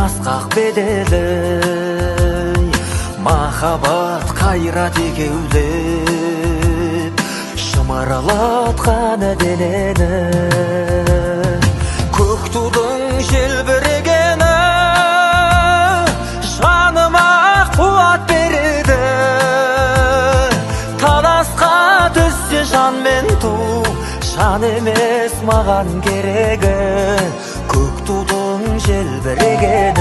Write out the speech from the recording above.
Асқақ беделі, махаббат қайрат егеулеп, шымырлатқан денені. Көк тудың желбірегені жаныма қуат береді. Таласқа түссе жан мен ту, жан емес маған керегі, көк тудың желбірегені.